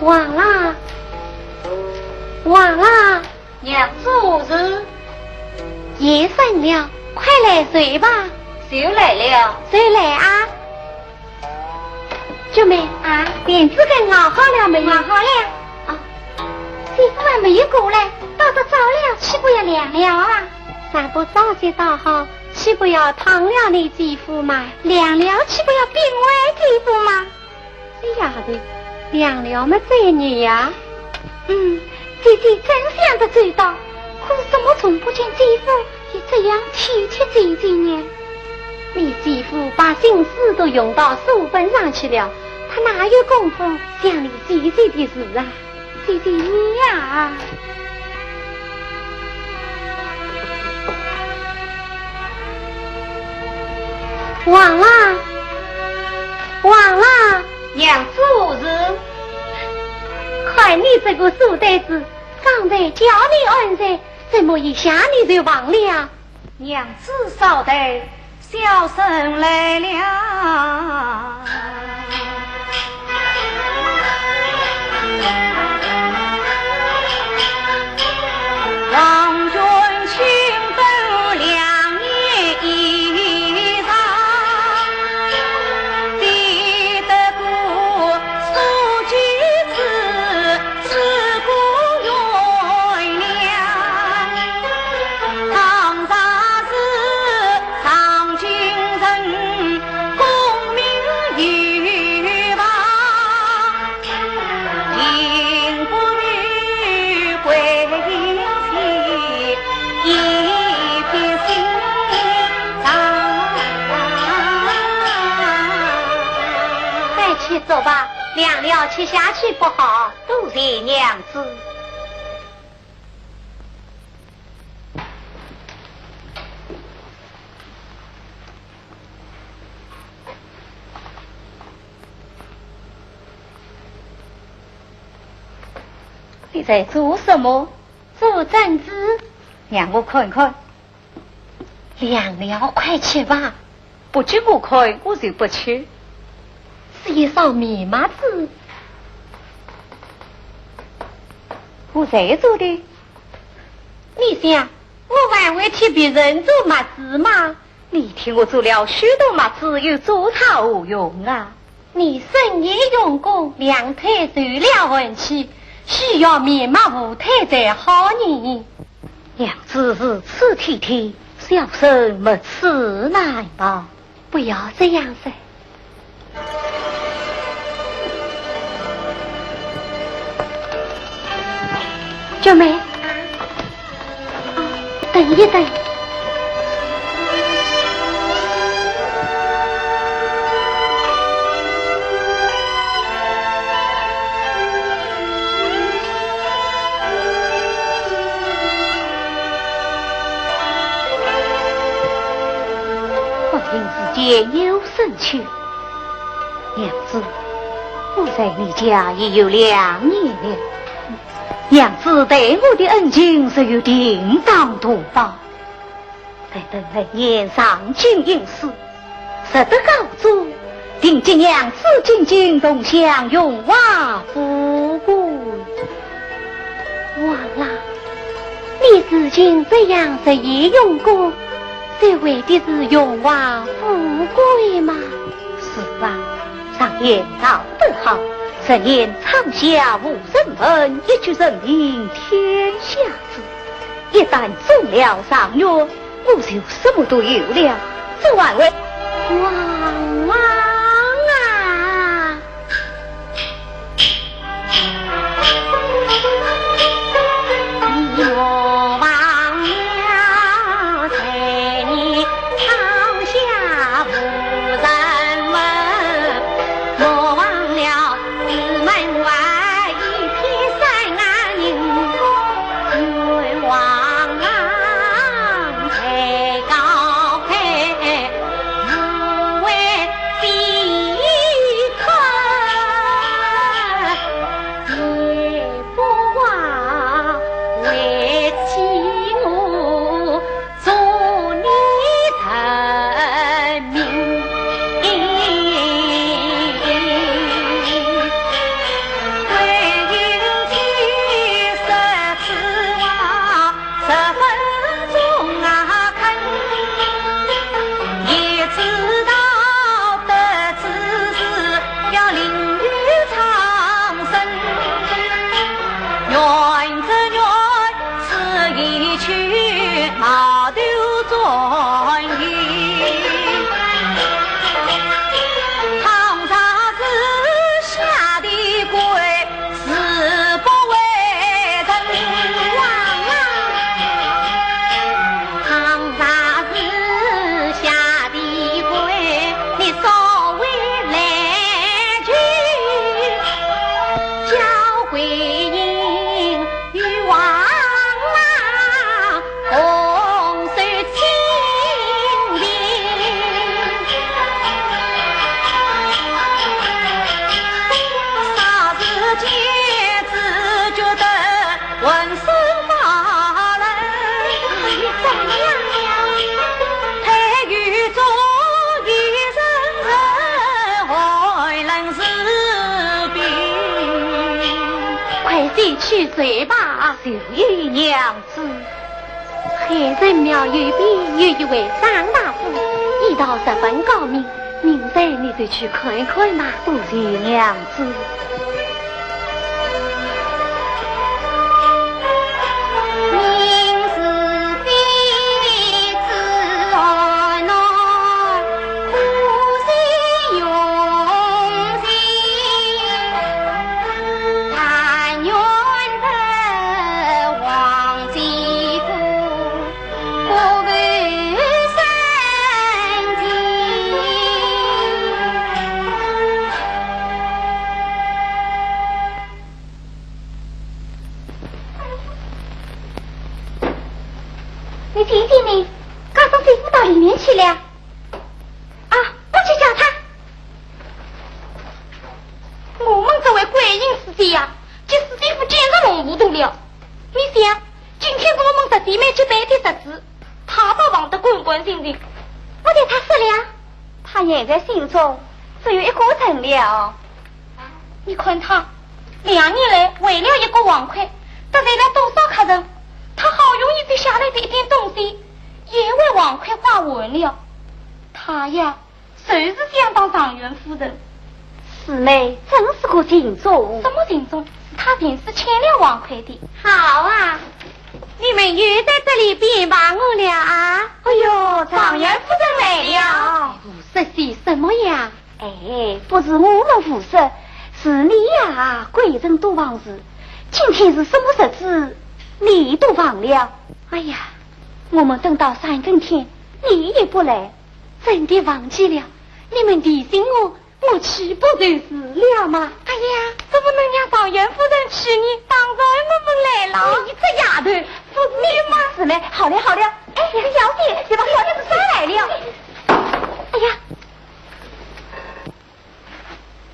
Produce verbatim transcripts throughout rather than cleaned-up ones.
王郎，王郎。娘子何事？夜深了，快来睡吧。就来了。就来啊。 菊妹。啊？莲子羹熬好了没有？熬好了。啊，媳妇还没有过来，到得早了，岂不要凉了啊？尚不早些倒好，岂不要烫了你姐夫嘛？凉了，岂不要冰坏姐夫嘛？这丫头，凉了么再热呀。 嗯，姐姐真想得周到，可是怎么从不见姐夫也这样体贴姐姐呢？你姐夫把心思都用到书本上去了，他哪有功夫想你姐姐的事啊？姐姐你呀。王郎，王郎。 娘子何事？看你这个书呆子，刚才叫你安睡，怎么一下你就忘了？娘子稍等，小生来了。 王君请等良夜衣裳，只得个书几次，自古原谅。倘若是上京人，功名有望， 快去做吧，凉了吃下去不好。多谢娘子。 你在做什么？做针黹。让我看看。凉了，快吃吧。不给我看，我就不吃。是一双棉袜子。我谁做的？你想，我还会替别人做袜子吗？ 你替我做了许多袜子，又做它何用啊？你深夜用功，两腿受了寒气，需要棉袜护腿才好呢。娘子如此体贴，小生没此难吧？不要这样说。 菊妹，等一等。方卿似见有深秋。 娘子，我在你家已有两年了。娘子待我的恩情，是有定当图报。待等来年上京应试，若得高中，定给娘子进京同享荣华富贵。 王郎，你如今这样日夜用功，只为的是荣华富贵吗？是啊，常言道得好，十年窗下无人问，一举成名天下知。一旦中了状元， 我就什么都有了，这还为……王郎啊！你莫忘了，在你窗下无人问，莫忘了 寺门外一片山河人，冤枉郎才高飞，无为非去说吧。谢娘子。海神庙右边有一位张大夫，医道十分高明，明日你就去看看吧。多谢娘子。你姐姐呢？刚刚姐夫到里面去了。啊，我去叫她。我们这位桂英师姐呀，给师姐夫简直弄糊涂了。你想，今天是我们师姐妹结拜的日子，她倒忙得干干净净。我对她说了，她现在心中只有一个人了。你看她，两年来为了一个碗筷，得罪了多少客人，她好容易积下来的一点东西，也为碗筷花完了。她呀， 就是想当状元夫人。师妹真是个情种。什么情种？是她前世欠了王魁的。好啊，你们又在这里编八卦了啊？哎呦，状元夫人来了。胡说些什么呀？哎，不是我们胡说，是你呀，贵人多忘事。今天是什么日子，你都忘了。哎呀，我们等到三更天，你也不来， 真的忘记了，你们提醒我，我去不就是了吗？哎呀，怎么能让状元夫人去呢？当然我们来了。你这丫头，不是你吗？师妹，好了好了，哎，小姐，你把小娘子抓来了。哎呀，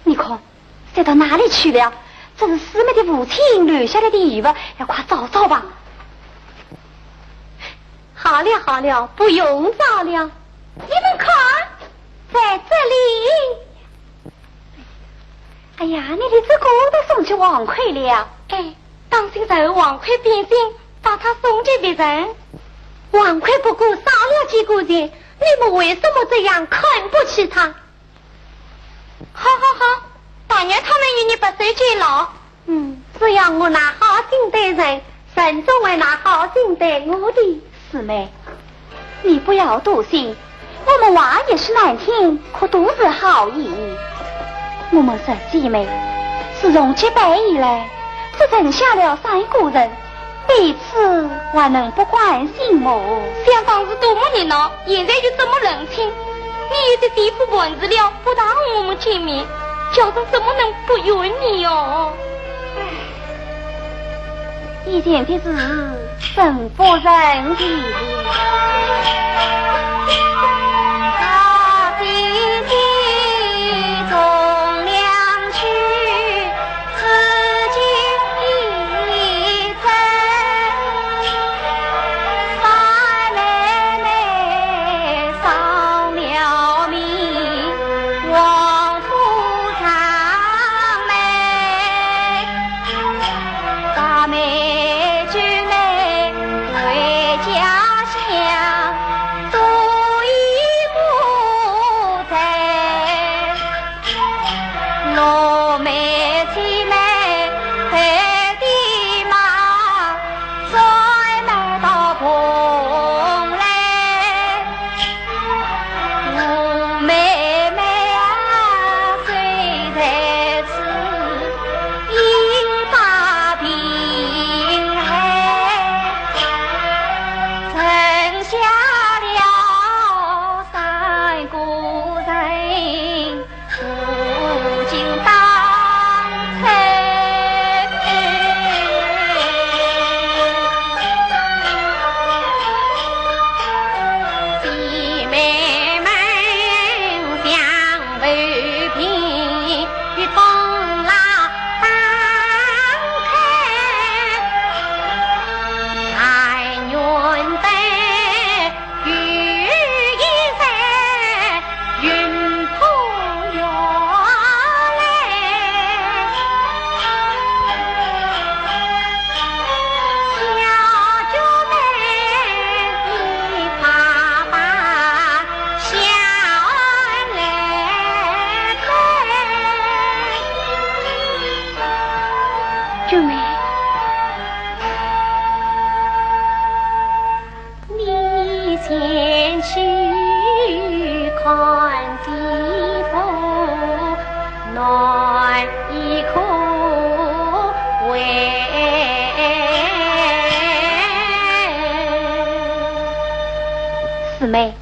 你看，塞到哪里去了？这是师妹的父亲留下来的遗物，要快找找吧。好了好了，不用找了。你们看，在这里。哎呀，你连这个都送给王魁了。哎，当心惹王魁变心，把它送给别人。王魁不过少了几个钱，你们为什么这样看不起他？ 好好好，但愿他们与你白首偕老。嗯，只要我拿好心待人，人总会拿好心待我的。师妹，你不要多心，我们话也许难听，可都是好意。我们十姐妹，自从结拜以来，只剩下了三个人， 彼此还能不关心么？想当时多么热闹，现在又这么冷清。你有些姐夫办事了，不打我们见面，叫人怎么能不怨你哦？唉，以前的事，真不忍提。前去看地府，难以可回。四妹，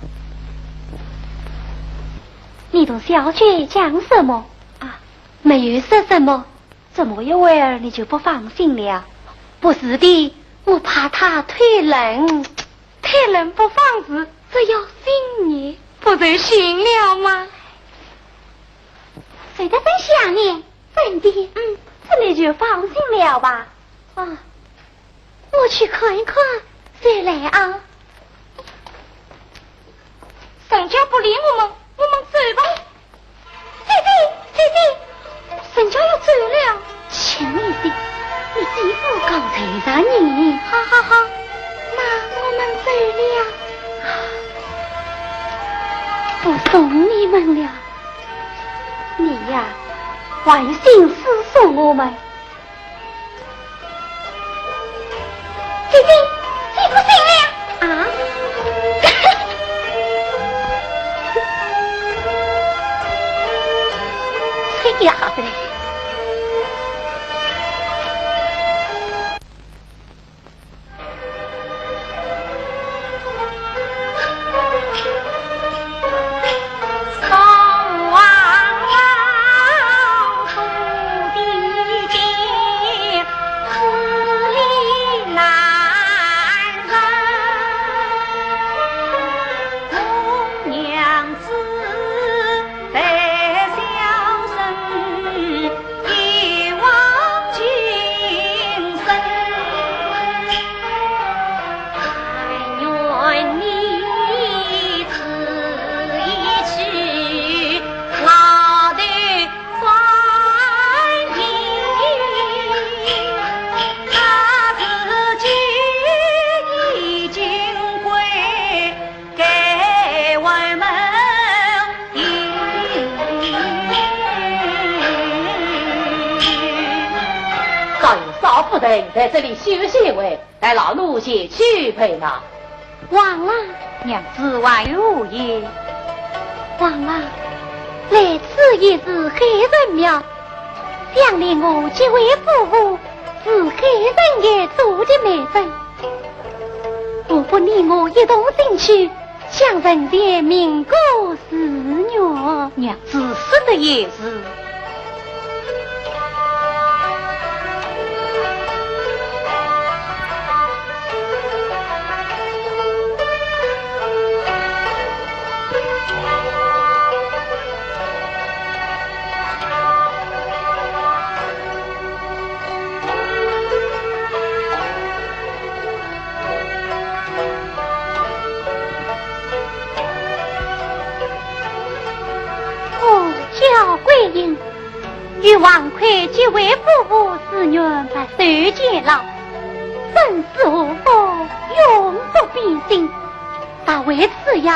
你同小姐讲什么？啊，没有说什么。 这么一会儿你就不放心了？不是的，我怕她忒冷。忒冷不妨事，只要心热，不就行了吗？谁的真想你？真的。嗯，这你就放心了吧。啊，我去看一看，再来啊。人家不理我们，我们走吧。 姐姐，姐姐，人家要走了。钱妹子，你姐夫刚才啥人？好好好，那我们走了。不送你们了。你呀，还心思送我们。 姐姐，姐夫醒了。啊？这丫头。 少爷、少夫人在这里休息一会，待老奴前去陪马。王郎。娘子还有何言？王郎，来此已是海神庙，想你我结为夫妇，是海神爷做的媒人。不妨你我一同进去， 向神仙明个誓愿。娘子说的也是。 哦，敫桂英，与王魁结为夫妇，誓愿白首偕老，生死祸福永不变心，但为此夜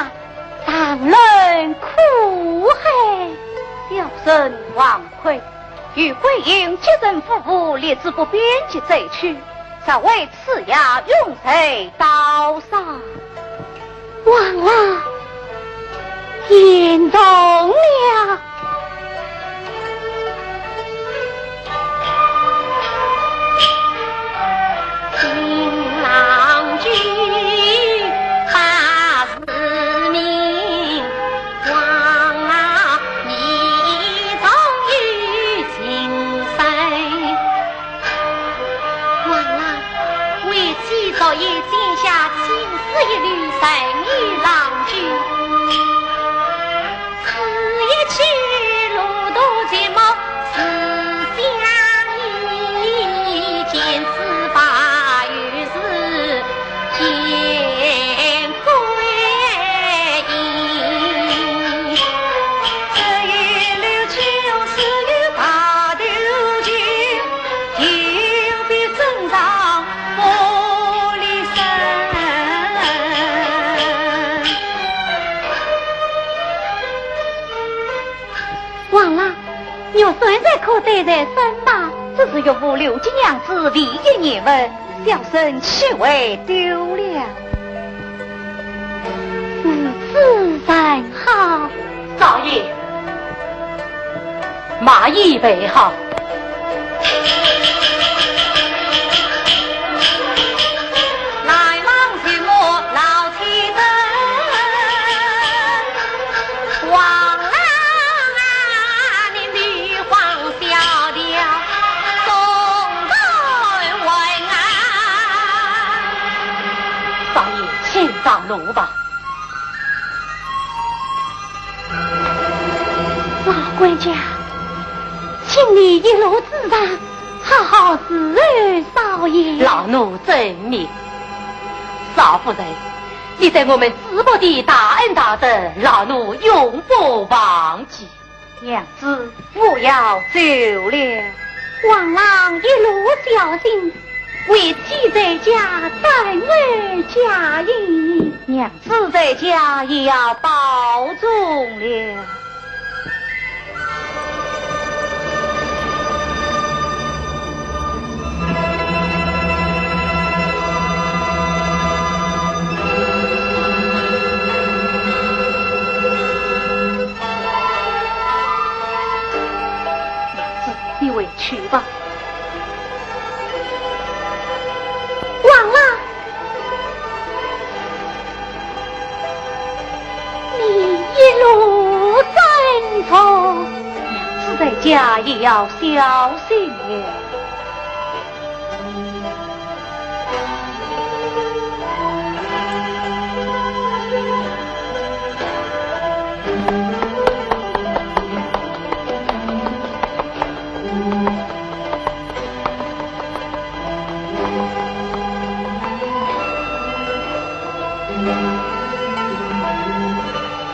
常忍苦海。小生王魁，与桂英结成夫妇，立志步边际再娶，只为此夜永在刀山。王郎，言重了。 新郎君把字明，王郎你终有今生。王郎，为妻昨夜剪下青丝一缕，赠与郎君。 此一去路途寂寞，思乡意，见此白云是见归阴。只有刘九，只有白头翁，又比枕上玻璃身。 王郎，玉扇才可戴在身吗？这是岳父留给娘子唯一遗物，小生岂会丢了？马已备好。少爷，请上路吧。 老管家，请你一路之上，好好侍候少爷。老奴遵命。少夫人，你在我们淄博的大恩大德，老奴永不忘记。娘子，我要走了。王郎一路小心， 为妻在家等候佳音。娘子在家也要保重了。娘子，你回去吧。 王郎，你一路珍重。娘子在家也要小心点。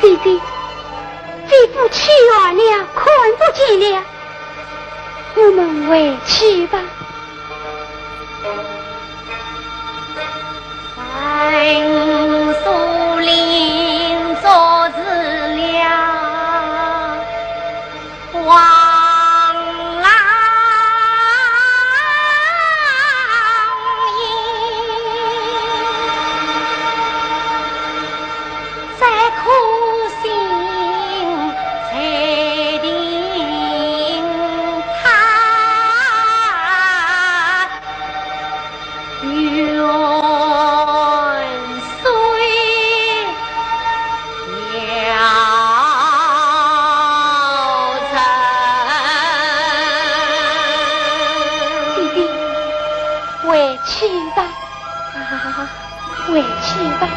姐姐，姐夫去远了，看不见了，我们回去吧。 姐姐，回去吧。啊，回去吧。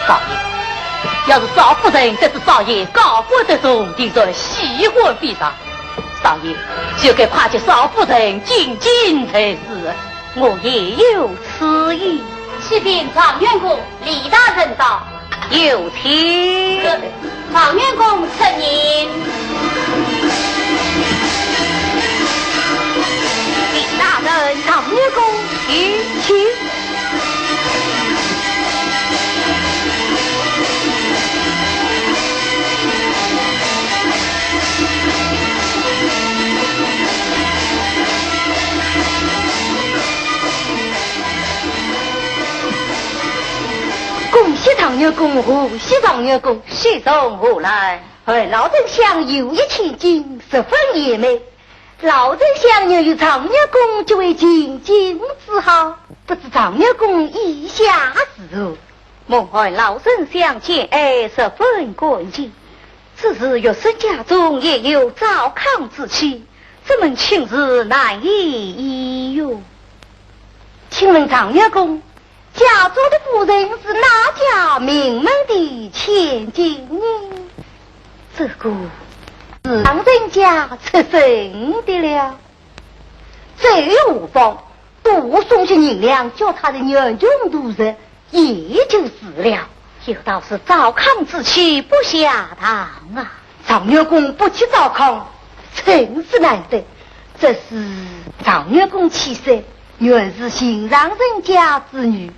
少爷，要是少夫人得知少爷高官得中，定然喜欢非常。少爷，就该快接少夫人进京才是。 我也有此意。启禀状元公，李大人到。有请。状元公请。李大人。状元公。请。请。状元公，贺喜状元公。喜从何来？哎，老丞相有一千金，十分贤美。老丞相愿与状元公结为秦晋之好，不知状元公意下如何？蒙恩老丞相见爱，十分感激。只是学生家中也有糟糠之妻，这门亲事难以依哟。请问状元公， 家中的夫人是哪家名门的千金呢？这个是唐人家出身的了。这又无妨，多送些银两，叫他的女眷度日，也就是了。有道是糟糠之妻不下堂啊。 状元公不去糟糠，真是难得。只是状元公妻室原是寻常人家之女，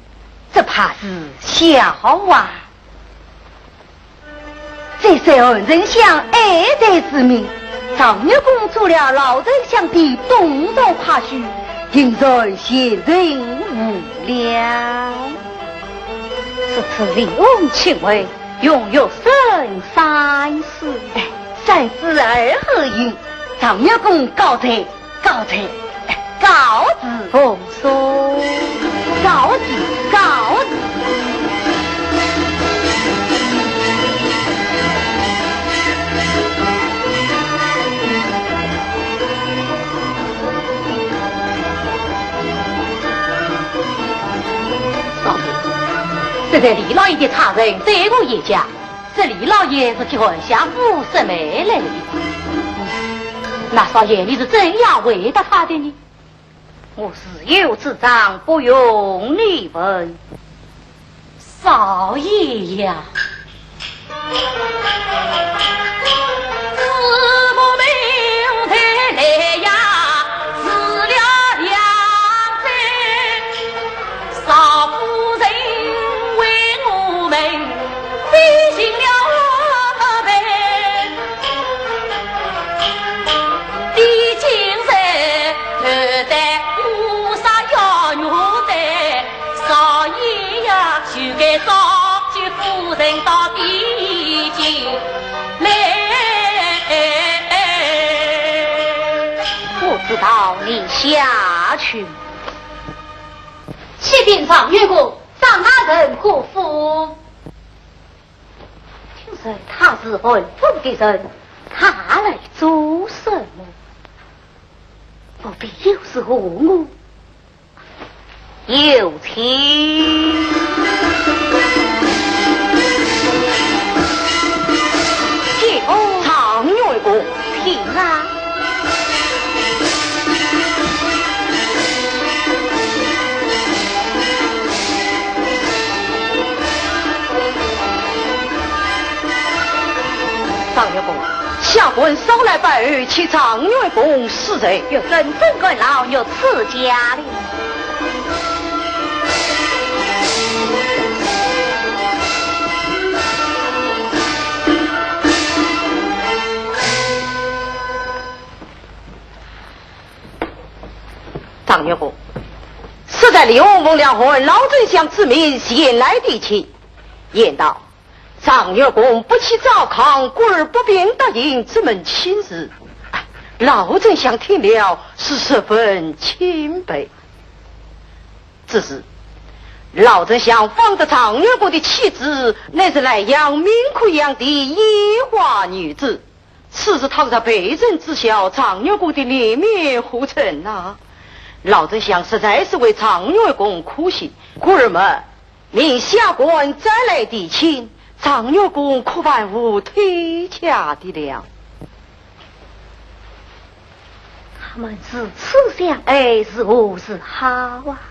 只怕是笑话。这是老丞相爱才之名，状元公做了老丞相的东床跨婿，定然贤人无量。此次李翁请回， 容学生三思。哎，三思而后行，状元公告罪，告罪，哎，告辞。奉送。告辞，告辞。少爷，这是李老爷的差人，对我一讲， 这李老爷是替韩相府说媒来的。那少爷，你是怎样回答他的呢？我自有主张，不用你问。少爷呀！ 我知道，你下去。 启禀状元公，上哪城叩府？听说他是寒风的人，他来做什么？莫非又是何物？有请。 见过状元公。请啊。状元公，下官稍来拜候，请状元公恕罪。学生怎敢劳越此家礼？ 状元公，实在李翁奉了韩老丞相之命前来提亲，言道 状元公不去糟糠，故而不便答应这门亲事。哎，老丞相听了是十分钦佩。只是，老丞相方得状元公的妻子，乃是莱阳名科场的烟花女子。此事倘若被人知晓，状元公的脸面何存呐？老丞相实在是为状元公可惜，故而嘛， 命下官再来提亲，状元公可万无推却的了。他们如此相爱，如何是好啊？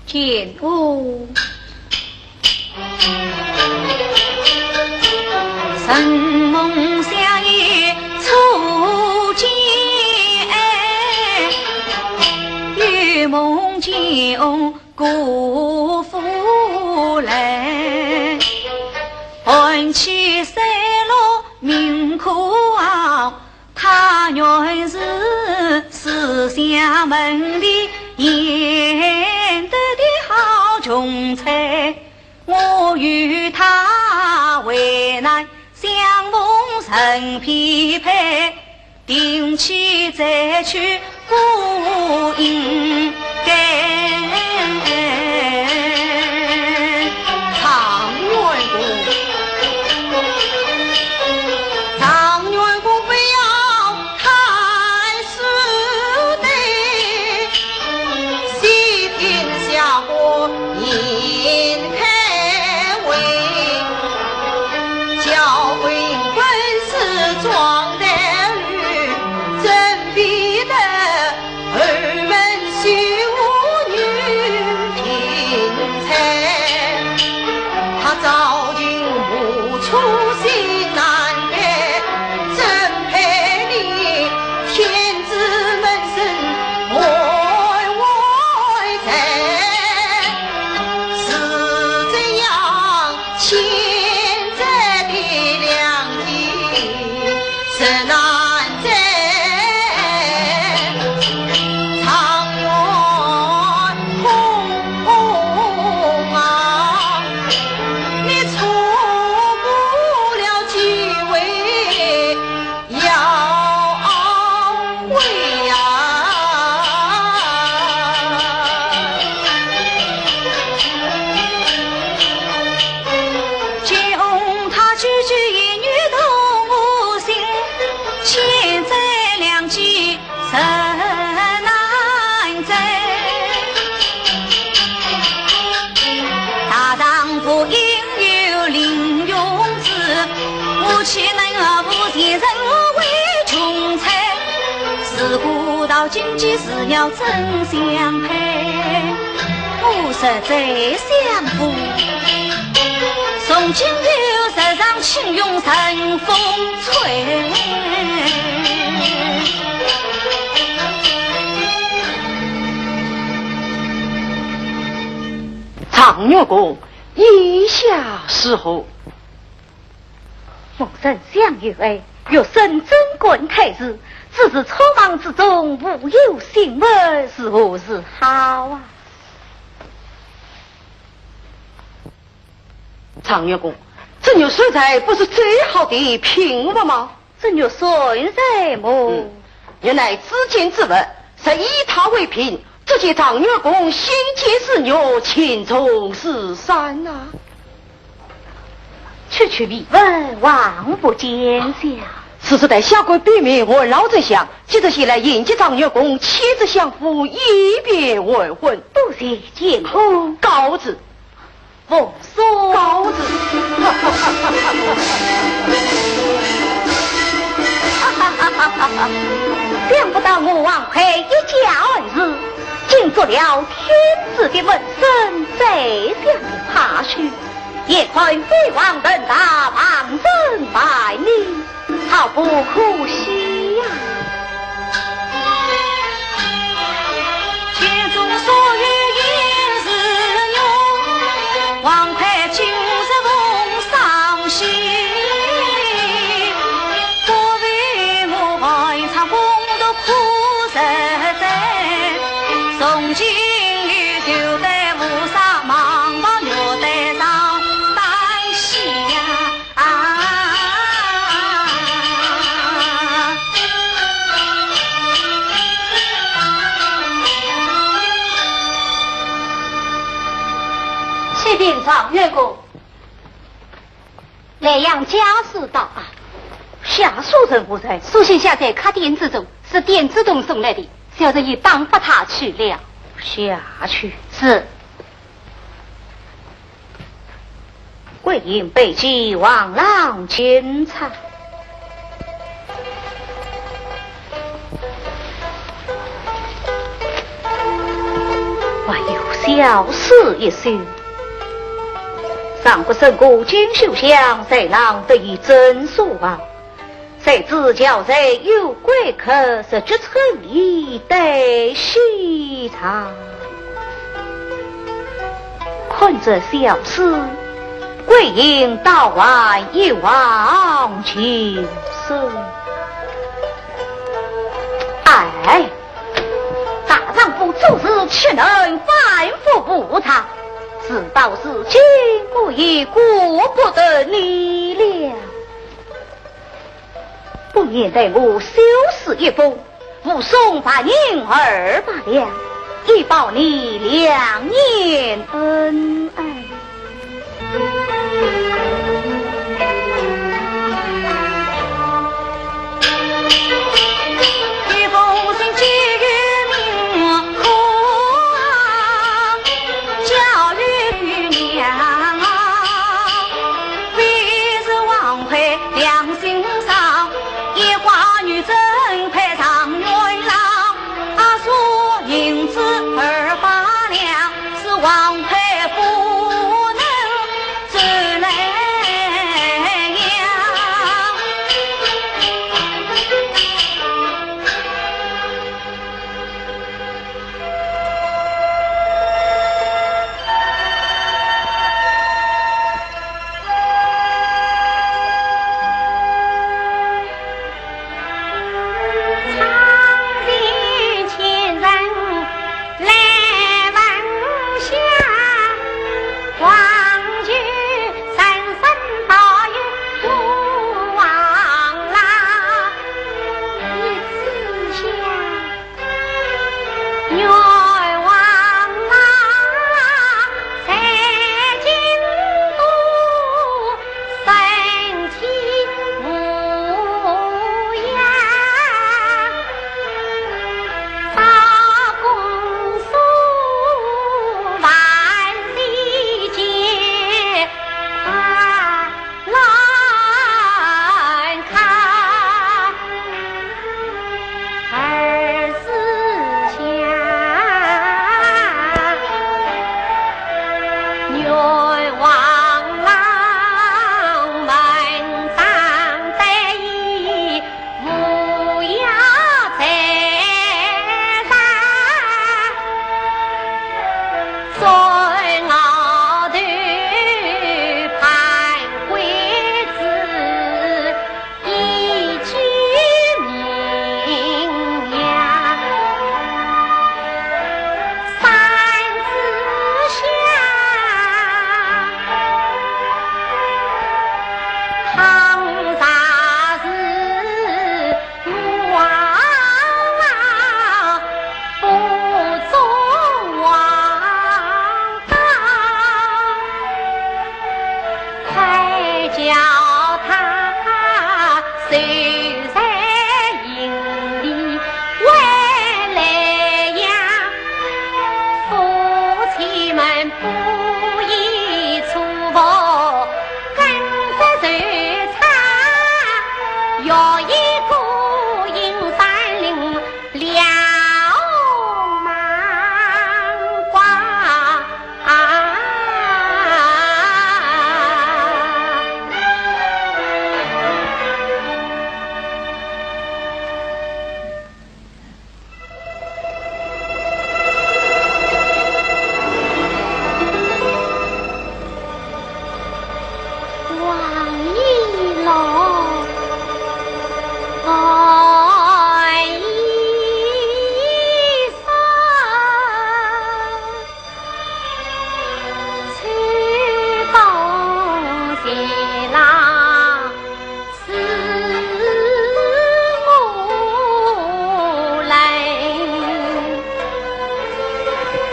见过。人匹配，定期再去顾应该。状元公，状元公不要太失德，悉听下官言开会。 教会本是庄台女，怎比得后门绣女听采？她朝秦暮楚心难配，怎配你天子门生外外在？是这样 千载的良机实难再，状元公啊，你错过了机会 要悔呀！见红她句句言语动我心，千载良机 实难再。大丈夫应有临终志，我岂能负前生为穷才？自古到今，几时要真相配？ 我实在想不，从今后日常请用顺风吹。状元公，意下如何？ 蒙丞相有爱，欲升贞观太子，只是匆忙之中，无有信物，如何是好啊？状元公，这玉扇材不是最好的品物吗？这玉扇材么？嗯，原来至贱之物，实以它为凭， 足见状元公心坚如玉，情重如山呐。区区礼物，望不见笑。此事待下官禀明韩老丞相，即日前来迎接状元公，亲自相府，以便完婚。多谢见过。告辞。 奉送。告辞。想不到我王魁一介儿子，竟做了天子的门生，宰相的派系，也看飞黄腾达，望尘万里。 好不可惜呀！啊！启禀状元公，莱阳家书到啊。下书人何在？书信下在客店之中，是店子童送来的，小人已打发他去了。下去。是。 桂英备奏，王郎请参。还有小诗一首。上国沈过锦绣香，谁能得一枕书房？ 谁知巧才有贵客，日久春意待西床。看这小诗，桂英倒还一往情深。哎，大丈夫做事岂能反复无常？事到如今，我也顾不得你了。不免待我修书一封，附送白银二百两，以报你两年恩爱。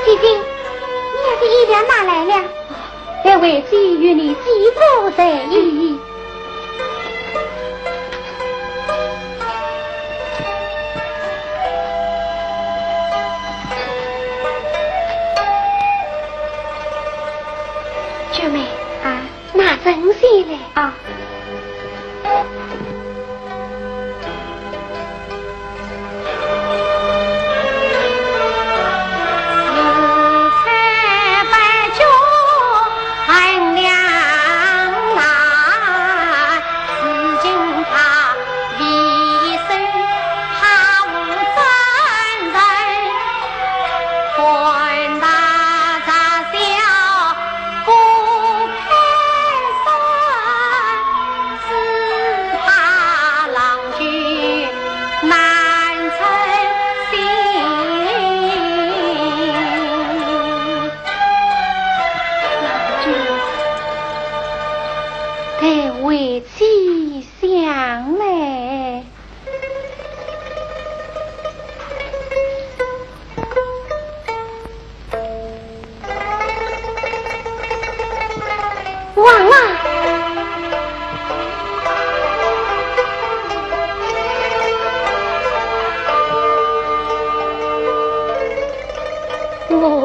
姐姐，你的衣料拿来了。待为姐与你洗过再洗。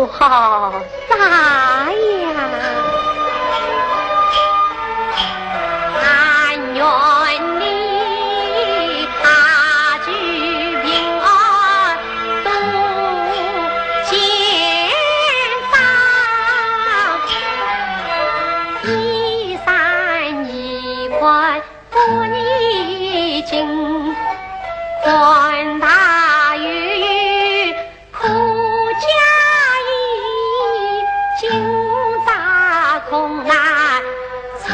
好啥呀？但愿你大吉平安，多健壮，衣衫宜宽， 不宜紧，宽大又有可嘉意，今朝恐难穿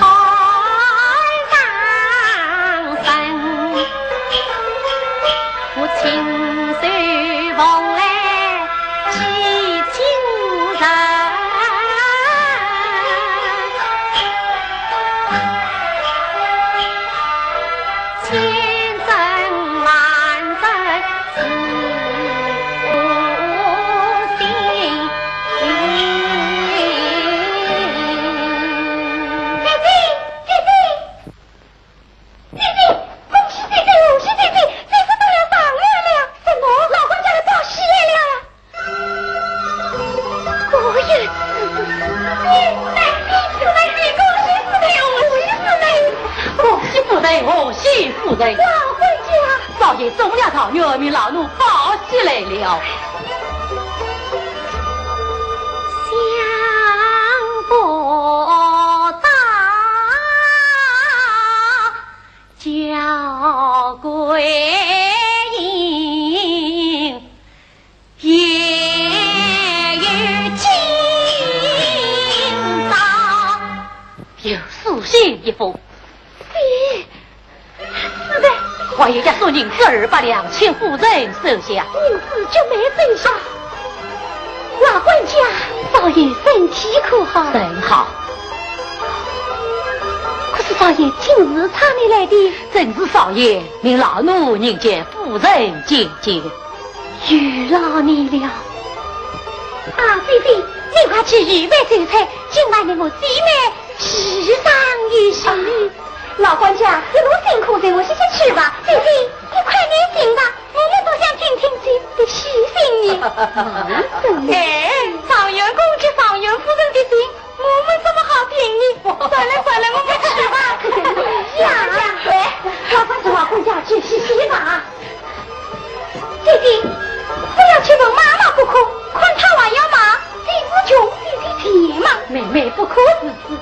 上身。我亲手缝来 寄亲人，千真万真是我心意。姐姐，姐姐， 姐姐，恭喜姐姐，恭喜姐姐，姐夫中了状元了。什么？老官家来报喜来了。果然如此。恭喜姐姐，恭喜姐姐，恭喜姐姐。恭喜夫人，恭喜夫人。老官家。少爷中了状元，命老奴报喜来了。想不到 娇贵人也有今朝。有书信一封。咦，是的。还有押送银子二百两，请夫人收下。银子就没收下。 老官家，少爷身体可好？甚好。可是少爷今日差你来的？正是少爷命老奴迎接夫人觐见。有劳你了。啊，姐姐，你快去预备酒菜，今晚你我姐妹喜上一喜。啊，老官家，一路辛苦，随我歇歇去吧。姐姐，你快点醒吧。 我们都想听听姐夫的喜讯呢。哎，状元公接状元夫人的信，我们怎么好听呢？算了算了，我们去吧。呀，哎，老官家，老官家，去歇歇吧。姐姐，不要去问妈妈不可，看她还要骂，姐夫穷，姐姐贱嘛。妹妹不可如此。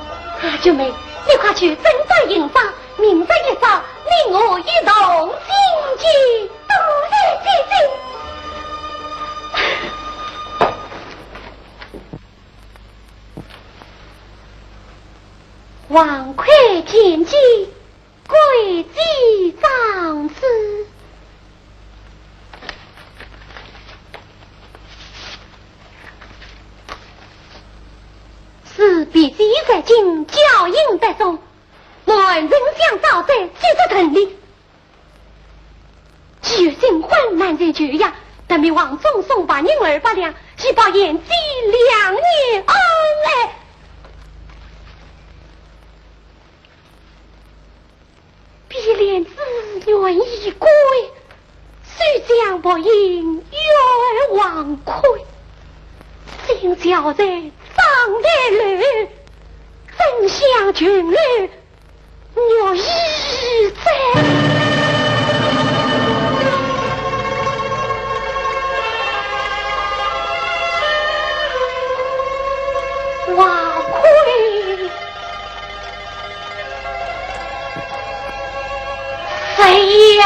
啊，九妹，你快去整整行装，明日一早，你我一同进京。 多谢姐姐。王魁见驾，跪接长辞。是避暑在京，娇饮得中，满人想招待，几得等哩。 既有新婚难成就呀，特命王忠送白银二百两，以报贤姐两年恩爱。碧莲自愿已归，谁将白银与尔王魁？心焦在章台楼，怎想琼楼 玉衣在。王魁，谁呀？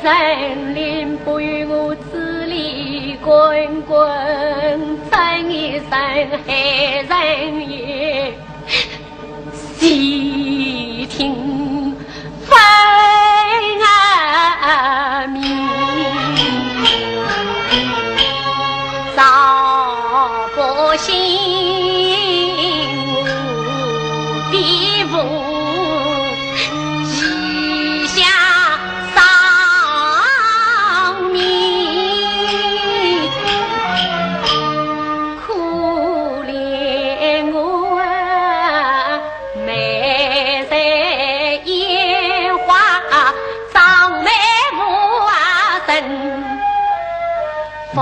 山林不与我治理滚滚，真一声黑人也，细听分明。赵不兴，我的父，一下 伤民，可怜我啊，美人烟花，张眉夫人，凤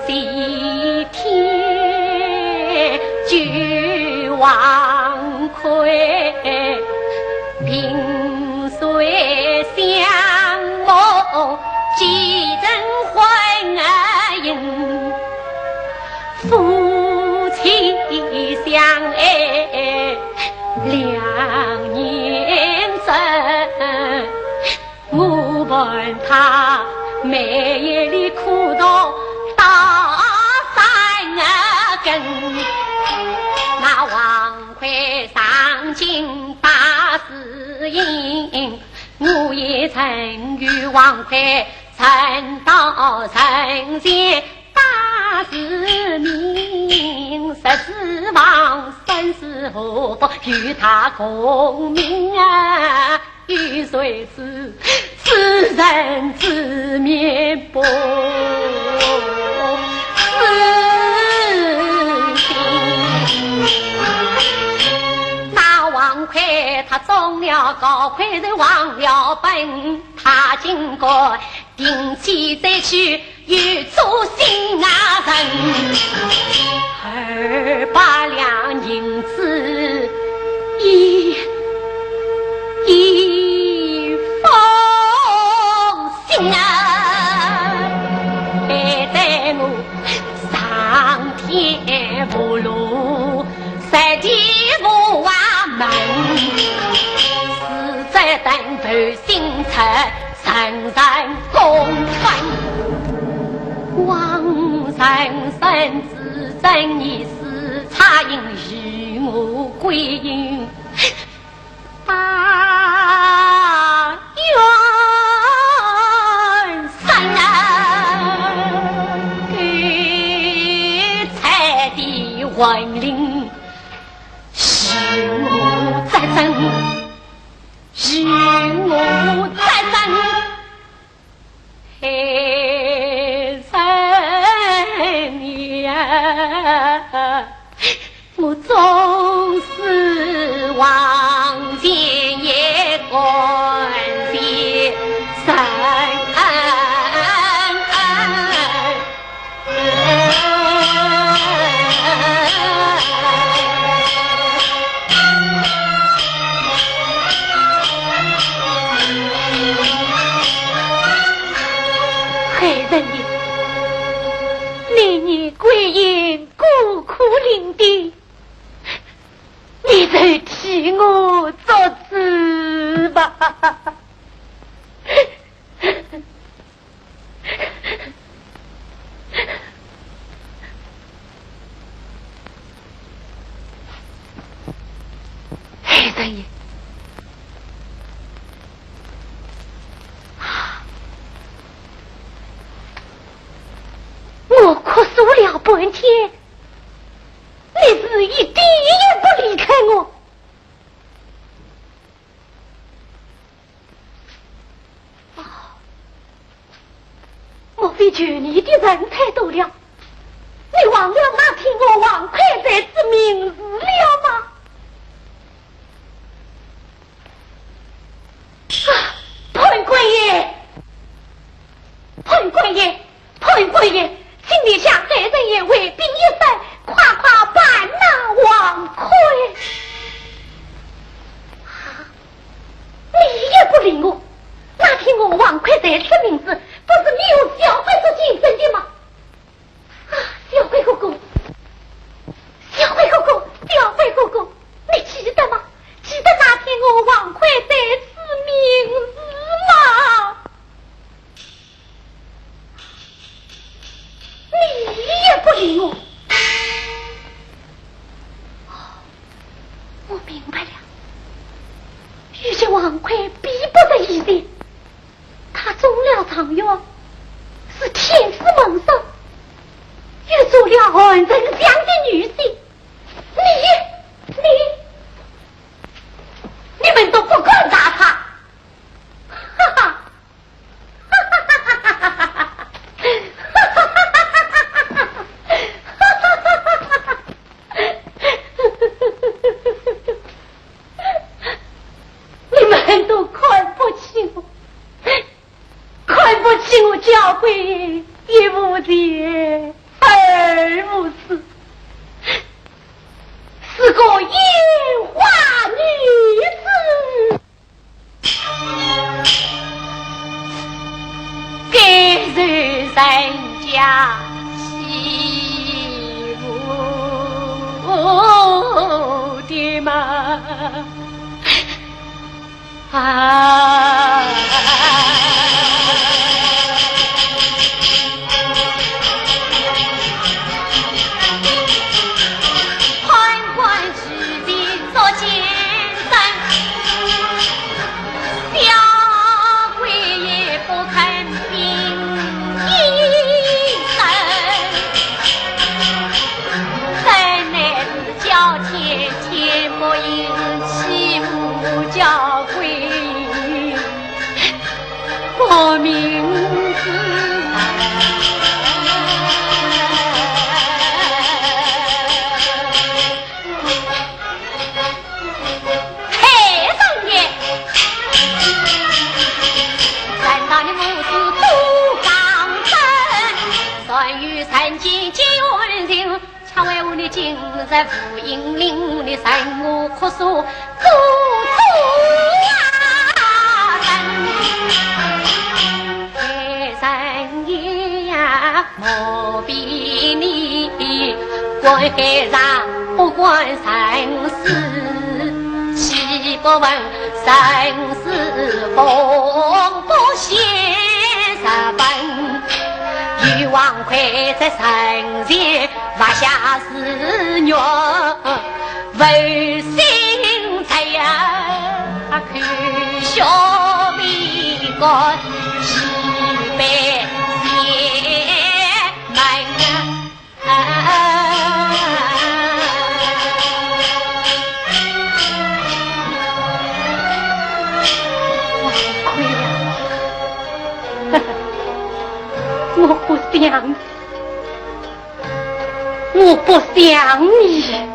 飞天，九王魁。 萍水相逢几曾欢迎，夫妻相爱两年整。我伴他每夜里苦读到三更，那王 魁上京拜师行，我也曾与王魁曾到城前拜师名。十指房生死祸福与他共命啊，有谁知 此人知面不知心。那王魁他中了高，魁人忘了本，他竟敢定期再去，有做新啊人。二百两银子一 一封信啊，背在我上天无路，在地无啊门，是这等头心才人人公分。王人生子正义是差人与我归隐。 大元山啊，狗才的魂灵，与我作证，与我作证。 黑人呀，我总是望前也看前人。 黑人呀，你年归隐孤苦伶仃，你就替我作主吧。 黑人呀，我哭诉了半天，你是一点也不离开我。 哦，莫非求你的人太多了？你忘了那天我王魁在此盟誓了吗？啊，判官爷！判官爷！ 判官爷，请你向黑人爷回禀一声，快快办那王魁。啊，你也不理我。那天我王魁在此盟誓，不是你用小鬼做见证的吗？啊，小鬼哥哥，小鬼哥哥，小鬼哥哥，你记得吗？记得那天我王魁在此盟誓吗？叫桂英一无钱二无势，是个烟花女子。 该是人家媳妇的吗？啊！ 我不想，我不想你，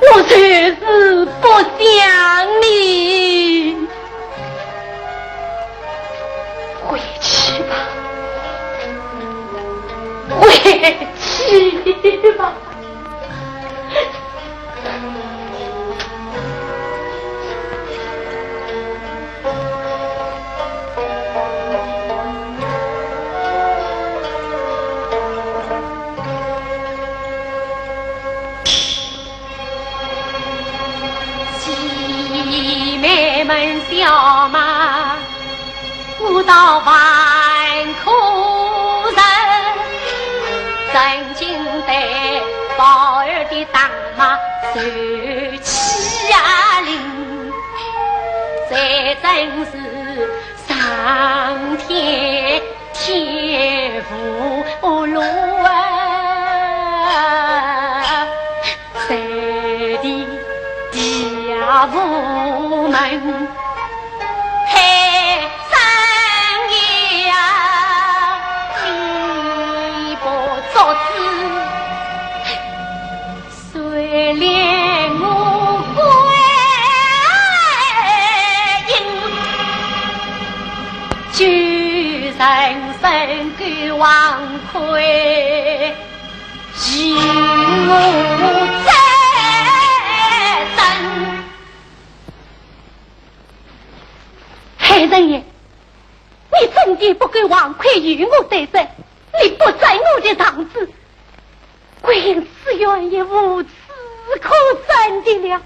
我就是不想你。 回去吧，回去吧。 姐妹们笑骂，我倒还可忍，曾经对宝儿的打骂受气凌，这真是 上天天无路啊，下地地也无门。太上爷啊，你不作主， 谁怜我归阴？救人生个王魁，与我争。海神爷，你真的不够王魁与我对争，你不争我的长子， 桂英此冤也无处可伸的了。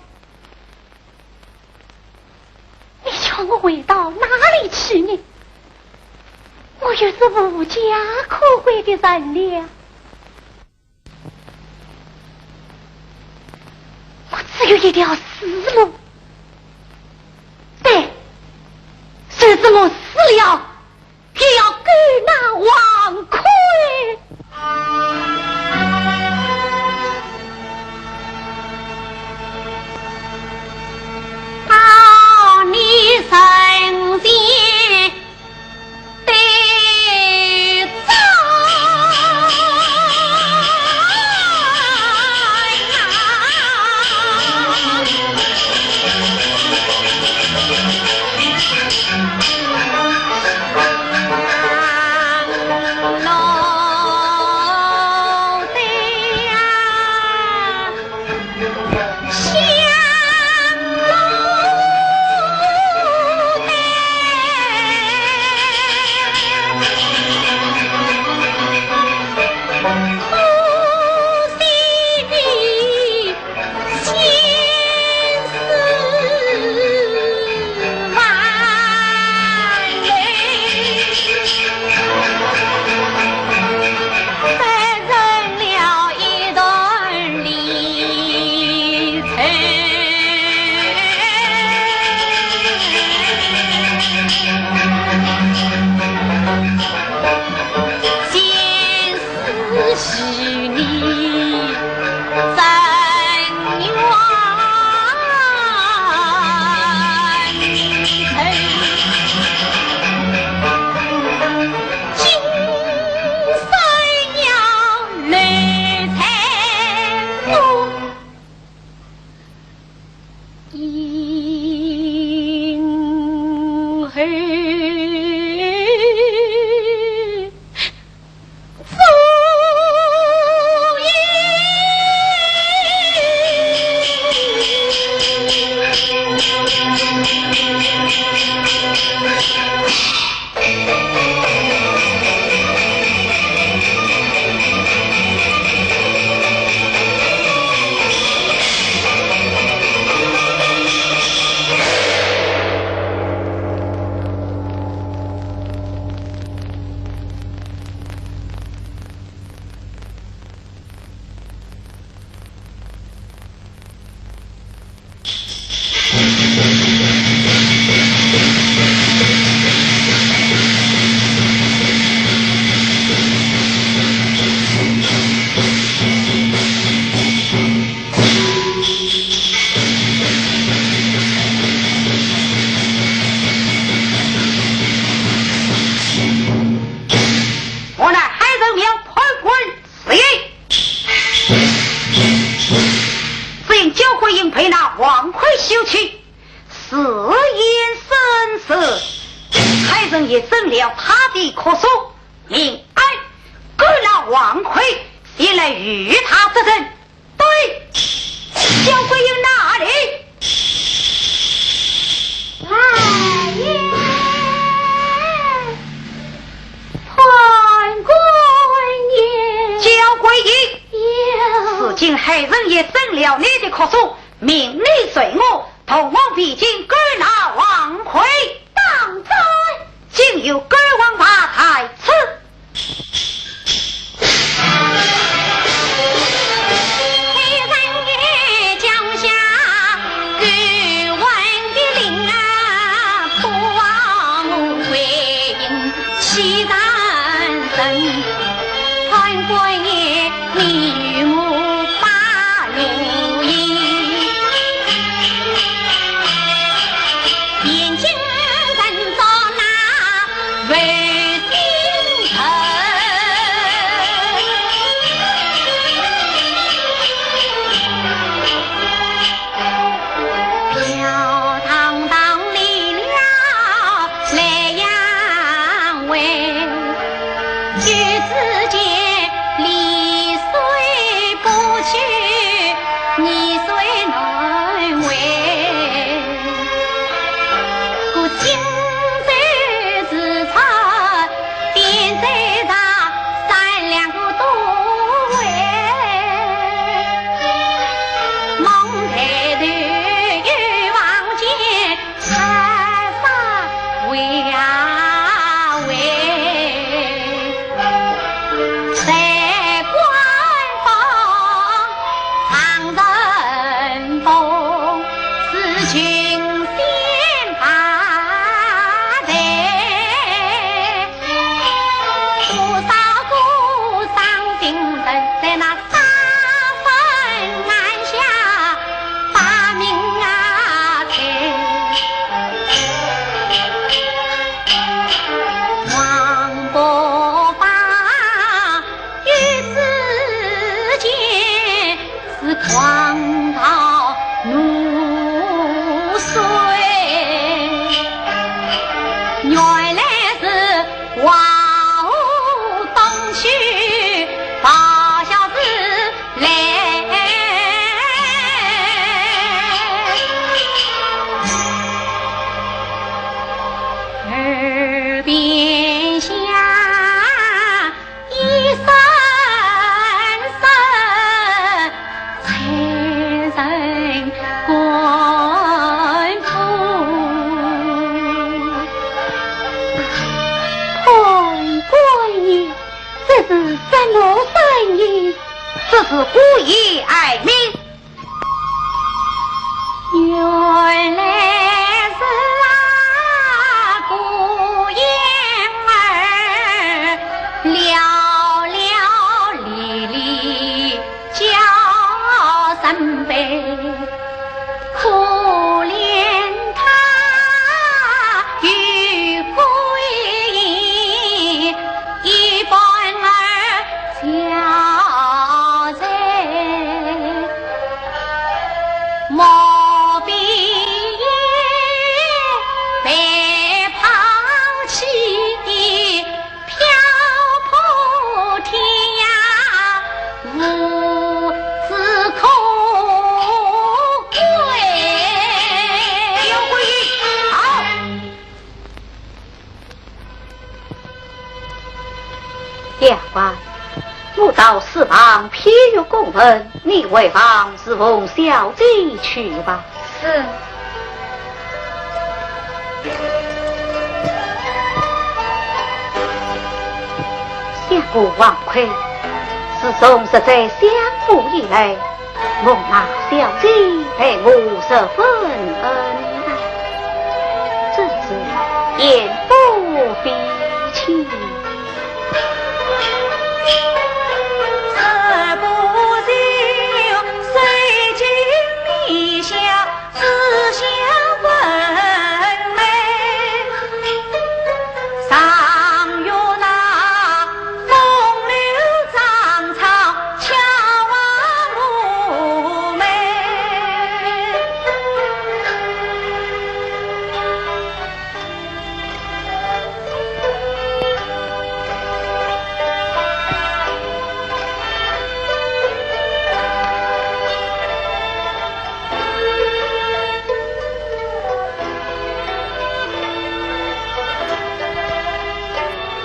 你叫我回到哪里去呢？我又是无家可归的人了。我只有一条死路。对，就是我死了， 也要救那王魁。啊，你神仙得着。我乃海神庙判官 是也。只因焦桂英被那王魁休妻，自缢身死，海神爷准了她的哭诉，命俺赶那王魁前来与她作证。对，焦桂英哪里？ 哎呀，判官爷。焦桂英。有。如今海神爷准了你的哭诉，命你随我同往汴京赶那王魁。当真？今有赶王牌在此。 判官爷，这是什么声音？这是孤雁哀鸣。丫鬟，我到书房批阅公文，你回房侍奉小姐去吧。是。想我王魁，自从入赘相府以来， 蒙那小姐待我十分恩爱，真是言不必尽。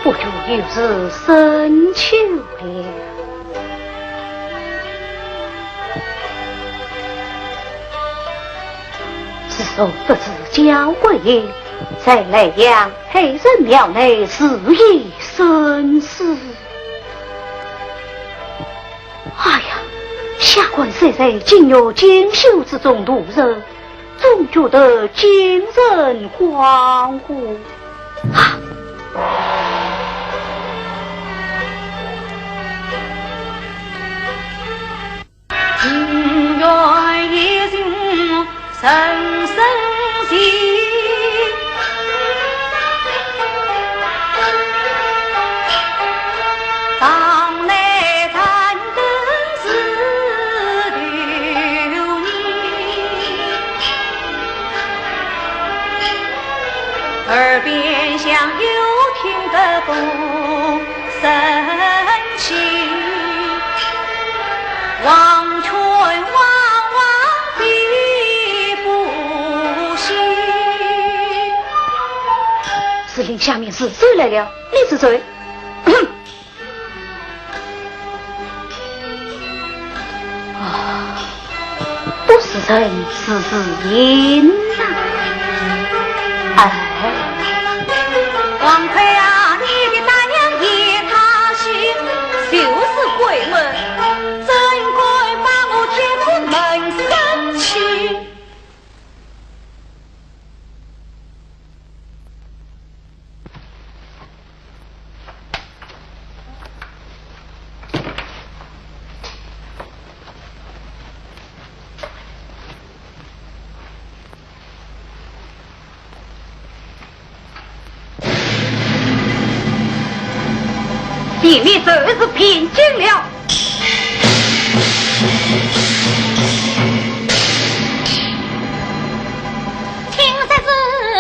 不觉又是深秋了。自从得知焦桂英在莱阳海神庙内自缢身死，哎呀，下官虽在金玉锦绣之中度日， 总觉得精神恍惚。啊！是令下面是谁来了？你是谁？ 啊，不是人，是，是影啊！哎。王魁啊，你的大娘与她去，就是鬼门，怎敢把我接出门生去？ 前面就是汴京了。听说是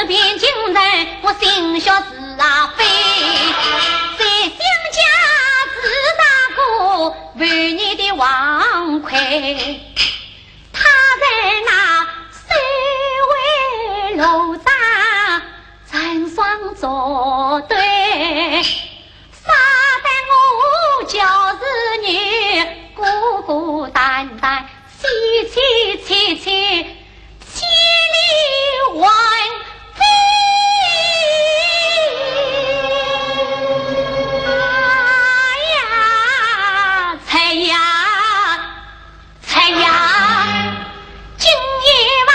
汴京城，我心血是啊飞，在想家是大哥为你的王魁。 他在那水围楼上成双作对，杀得我就是你孤孤单单，凄凄戚戚，千里还飞。哎呀，哎呀！ 哎呀，今夜晚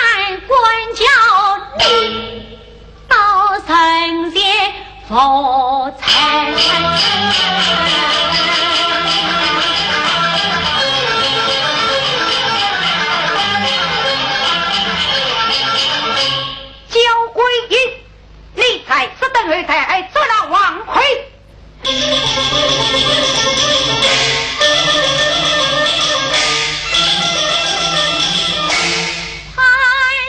官叫你到人间复仇。焦桂英，你在此等候，待俺捉拿王魁。 判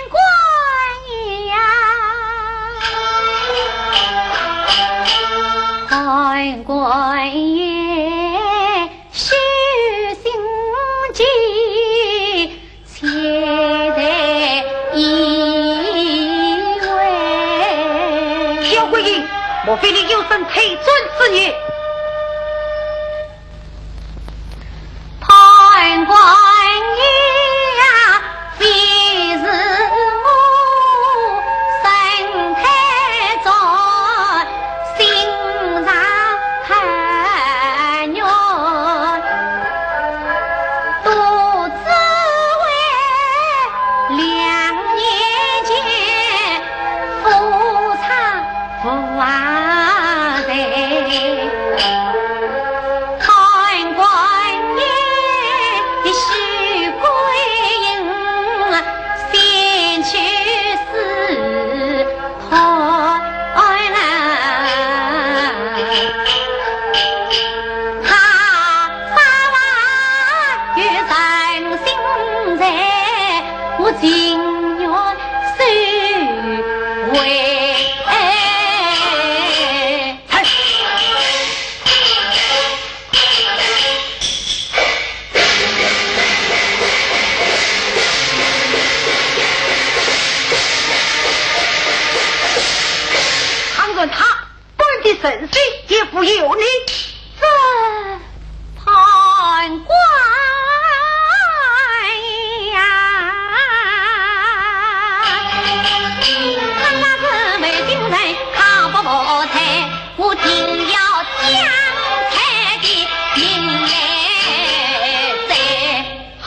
官爷呀，判官爷，许心急， 且待一会。焦桂英，莫非你有生推转之意？官呀，非是我身体重，心肠太软，独自为两年前夫唱 无话在，看官人许桂英，先去试探。他把话语存心在，我情愿收回。 倘若他官的人心也无有你。这 判官呀，倘若是为情人，看不服才，我定要将他的命来斩。好。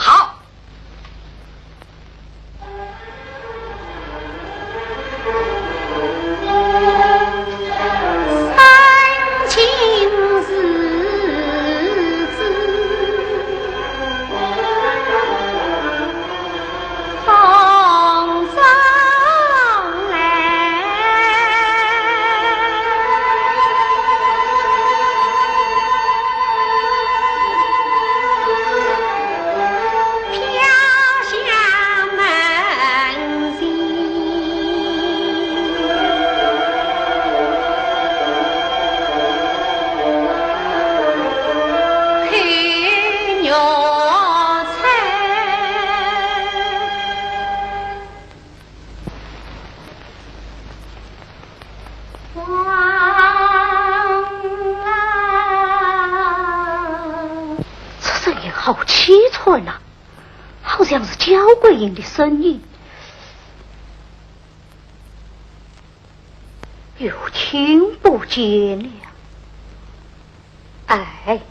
这声音好凄惨呐，好像是焦桂英的声音。 又听不见了。哎，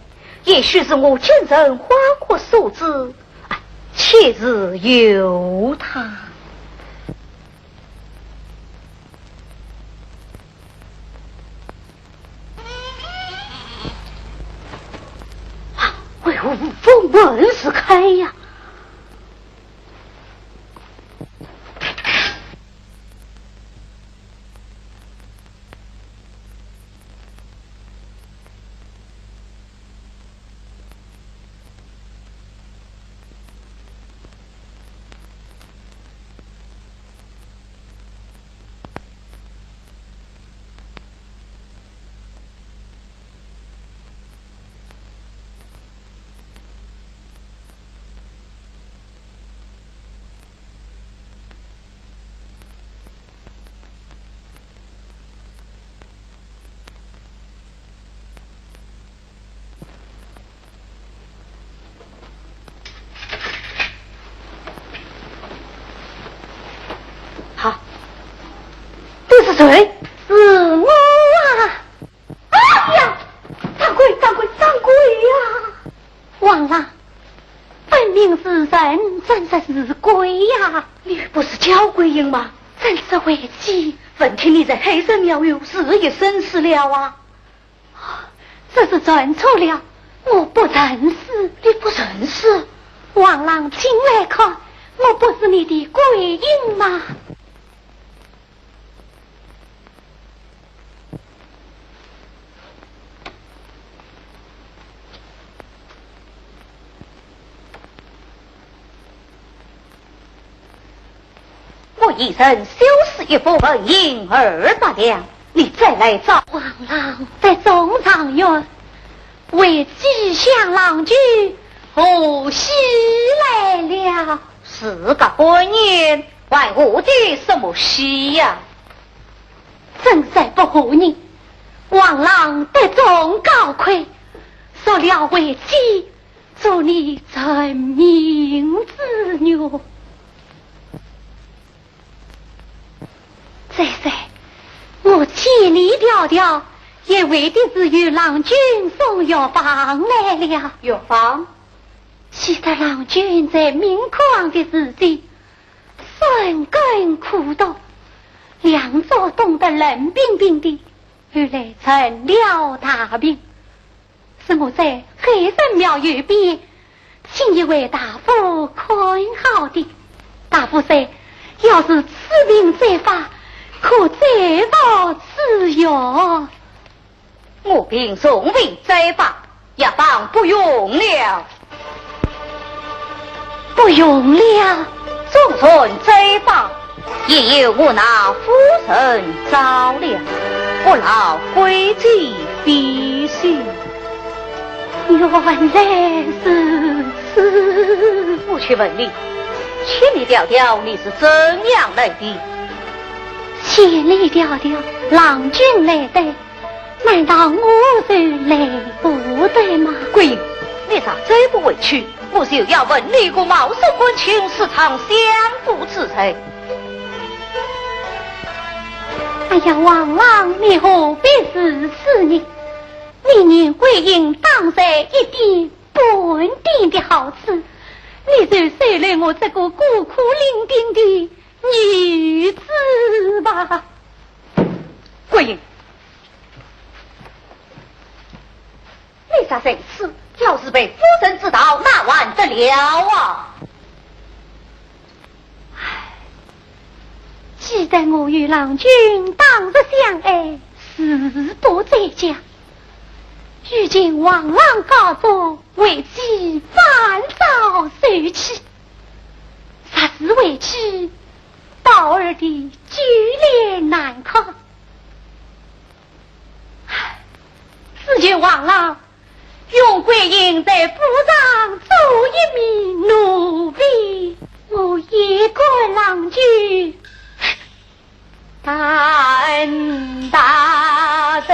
也许是我精神恍惚所致，哎，且自由他。啊，为何无风门自开呀？ 好，这是谁？是我啊！哎呀，掌柜，掌柜，掌柜呀！ 王郎，分明是人，怎说是鬼呀？你不是焦桂英吗？怎说为妻？闻听你在黑山庙有自缢身世了啊？这是传错了，我不认识。你不认识？王郎，请来看，我不是你的桂英吗？ 我一人收拾一副纹银二百两，你再来找。王郎，得中状元，为妻享郎酒，贺喜来了。是个官人， 还贺的什么喜呀？真是不和你，王郎得中高魁，受了为妻，做你成名之愿。再说，我千里迢迢，也为的是与郎君送药方来了。药方？其实郎君在明窟巷的时节，深耕苦读，两足冻得冷冰冰的，后来成了大病。 是我在海神庙右边，请一位大夫看好的。大夫说，要是此病再发，可再服此药。我病从未再发，药方不用了。 不用了。纵然再发，也有我那夫人照料，不劳贵姐费心。原来如此。我且问你，千里迢迢你是怎样来的？千里迢迢，郎君来的。 难道我就来不得吗？桂英，你若再不回去，我就要问你个冒死官亲，私闯相府之罪。哎呀，王郎，你何必如此呢？你念桂英当然一点半点的好处，你就收留我这个孤苦伶仃的女子吧。桂英， 你这人是，要是被夫人知道，那还得了啊？唉，既然我与郎君当日相爱，誓不再嫁，如今王郎高中，为妻烦躁受气，若是回去，宝儿的酒脸难看。 只求王郎容桂英在府上做一名奴婢，我也甘郎君担大任。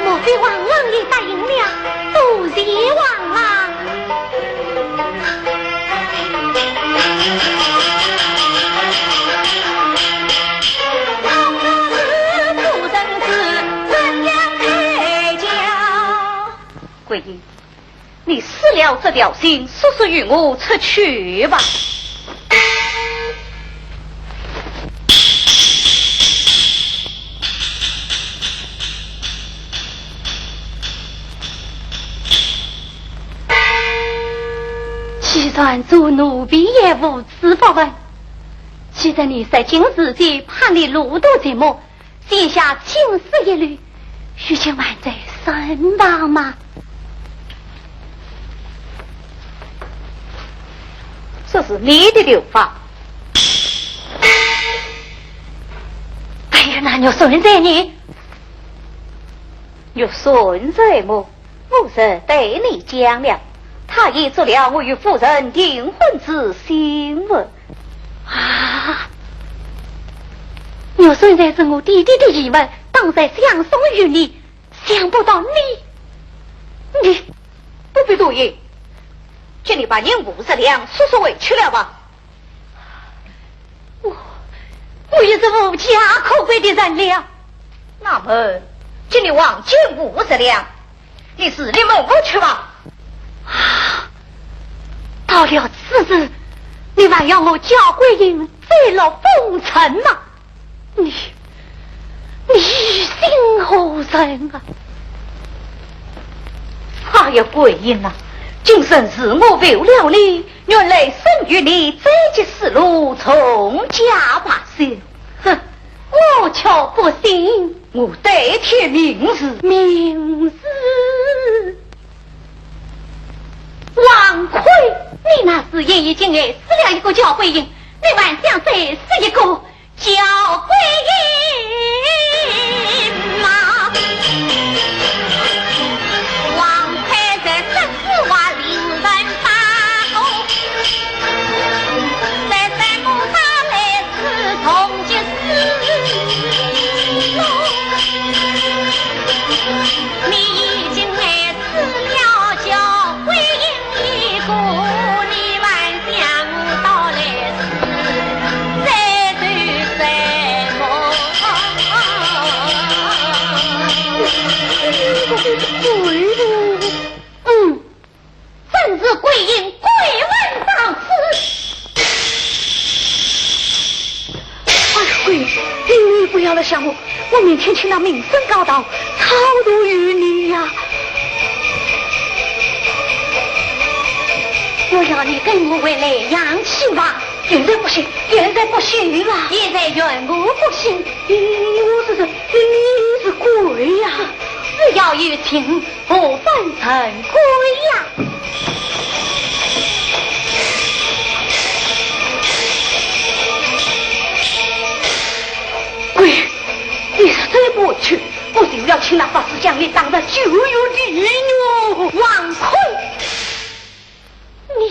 莫非王郎也答应了？多谢王郎。桂英， 你撕了这条信，速速与我出去吧。既然做奴婢也无此福分，既然你在京师的，怕你路途寂寞， 写下青丝一缕，如今还在身旁吗？这是你的头发。哎呀，那玉扇在呢？玉扇在么？我是对你讲了，他也做了我与夫人订婚之信物。啊，玉扇才是我爹爹的遗物，当然相送于你，想不到你，你……不必多言，给你白银五十两，速速回去了吧。我，我已是无家可归的人了。那么，给你黄金五十两，你自立门户去吧。啊，到了此时，你还要我焦桂英再落风尘吗？你，你姓何人啊？哎呀，桂英啊，今生是我负了你， 原来生于你，再结丝路从家罢休。哼，我却不信。我对天盟誓。盟誓？王魁，你那时也已经害死了一个焦桂英，你还想再死一个 焦桂英嘛。王魁在说此话令人发火，在山姆打来此痛击死。你已经害死了焦桂英一个，你还 想我到来时再受折磨。嗯，正是桂英，桂文到此。哎呀，桂英，你不要来想我， 我明天去那名声高堂，超度于你呀。我要你跟我回莱阳去吧。现在不行，现在不行啊。现在怨我不行？你，你，我是谁？你，你是鬼呀。只要有情，何分人鬼呀？ 鬼，你是真过去，我就要请那法师将你打入九幽地狱。王魁，你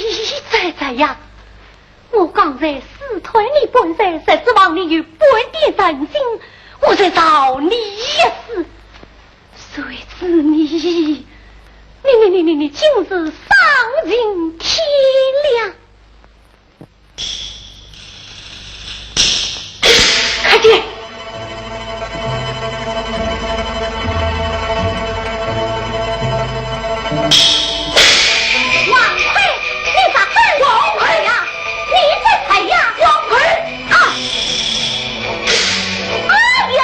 在这呀？我刚才试探你半日，实指望你有半点人心，我才饶你一死。谁知你，你，你，你，你，你竟是丧尽天良！ 快点！王魁，你咋敢？王魁呀，你这才呀，王魁啊！哎呀！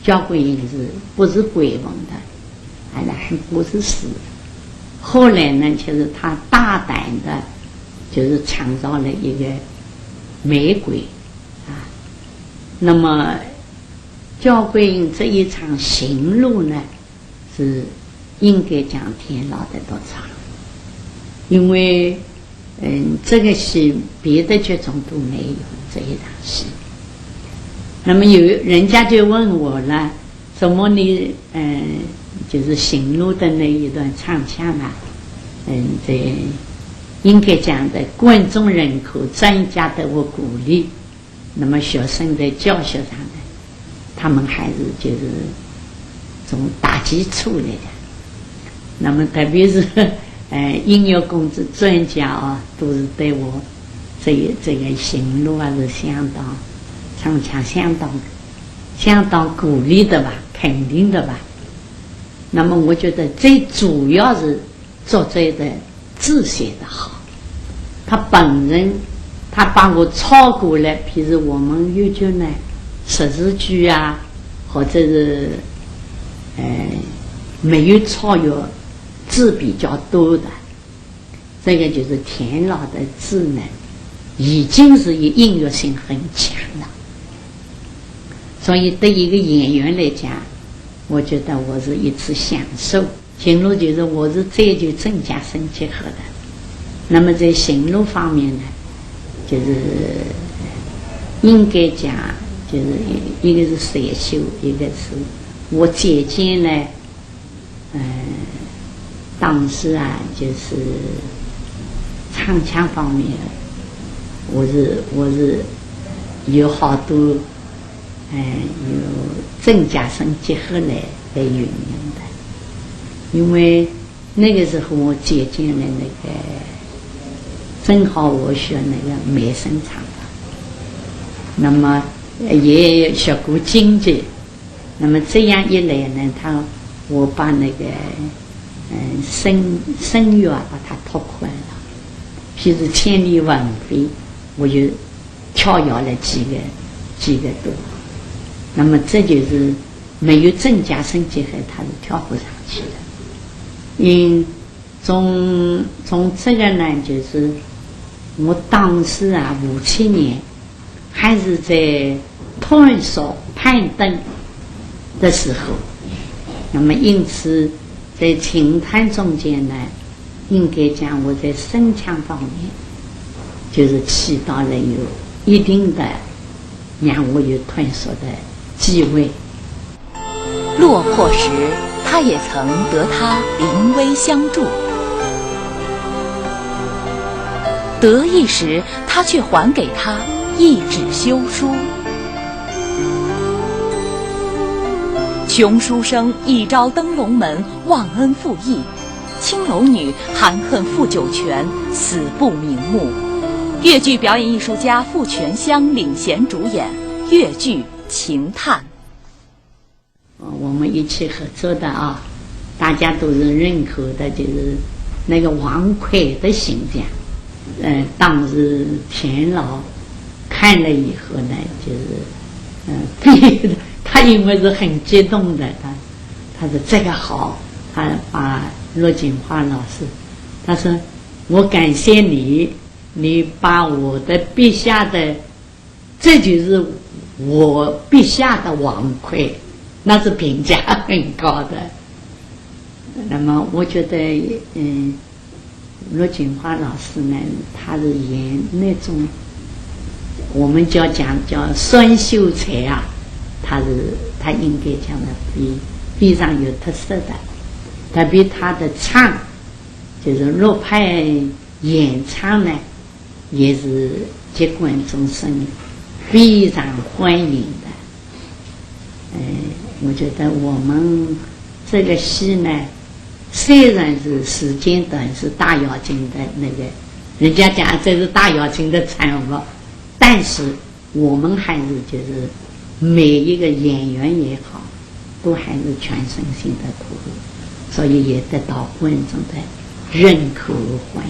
焦桂英是不是鬼魂的？哎，那还不是死。后来呢，就是他大胆的，就是创造了一个美鬼啊。那么焦桂英这一场行路呢， 是应该讲添了得多场，因为，嗯，这个戏别的剧种都没有这一场戏。那么有人家就问我了，怎么你，嗯，就是行路的那一段唱腔啊，嗯，这应该讲的观众认可，专家对我鼓励，那么学生在教学上呢，他们还是就是从打基础来的。那么特别是，呃，音乐工作专家啊，都是对我这一，这个行路啊是相当，常常相当，相当鼓励的吧，肯定的吧。那么我觉得最主要是作者的字写得好，他本人，他把我抄过来，譬如我们越剧呢，十字句啊，或者是，呃，没有超越字比较多的，这个就是田老的字呢，已经是有音乐性很强了。所以对一个演员来讲，我觉得我是一次享受。行路就是我是追求增加升级合的。那么在行路方面呢，就是应该讲，就是一个是选秀，一个是我借鉴呢，嗯，当时啊，就是唱腔方面，我是，我是有好多，哎，有增加升结合来，来运用的。因为那个时候我借鉴了那个，正好我学那个美声唱法，那么也学过京剧，那么这样一来呢，他，我把那个，嗯，声，声域啊，把它拓宽了。譬如千里晚飞，我就跳跃了几个，几个度。那么这就是没有增加升结合，它是跳不上去的。嗯，从，从这个呢，就是我当时啊，五七年，还是在探索攀登的时候，那么因此在评弹中间呢，应该讲我在声腔方面，就是起到了有一定的让我有探索的机会。落魄时，他也曾得他临危相助；得意时，他却还给他一纸休书。穷书生一朝登龙门，忘恩负义；青楼女含恨赴九泉，死不瞑目。越剧表演艺术家傅泉香领衔主演越剧《情探》。我们一起合作的啊，大家都是认可的，就是那个王魁的形象。呃，当时田老看了以后呢，就是，呃，他因为是很激动的，他，他说这个好，他把陆锦华老师，他说我感谢你，你把我的笔下的 这就是我笔下的王魁，那是评价很高的。那么我觉得，嗯，陆锦华老师呢，他是演那种，我们叫讲叫酸秀才啊，他是，他应该讲的非，非常有特色的，特别他的唱，就是陆派演唱呢， 也是给观众生非常欢迎的。呃，我觉得我们这个戏呢，虽然是时间短，是大跃进的那个，人家讲这是大跃进的产物，但是我们还是就是每一个演员也好，都还是全身心的投入，所以也得到观众的认可和欢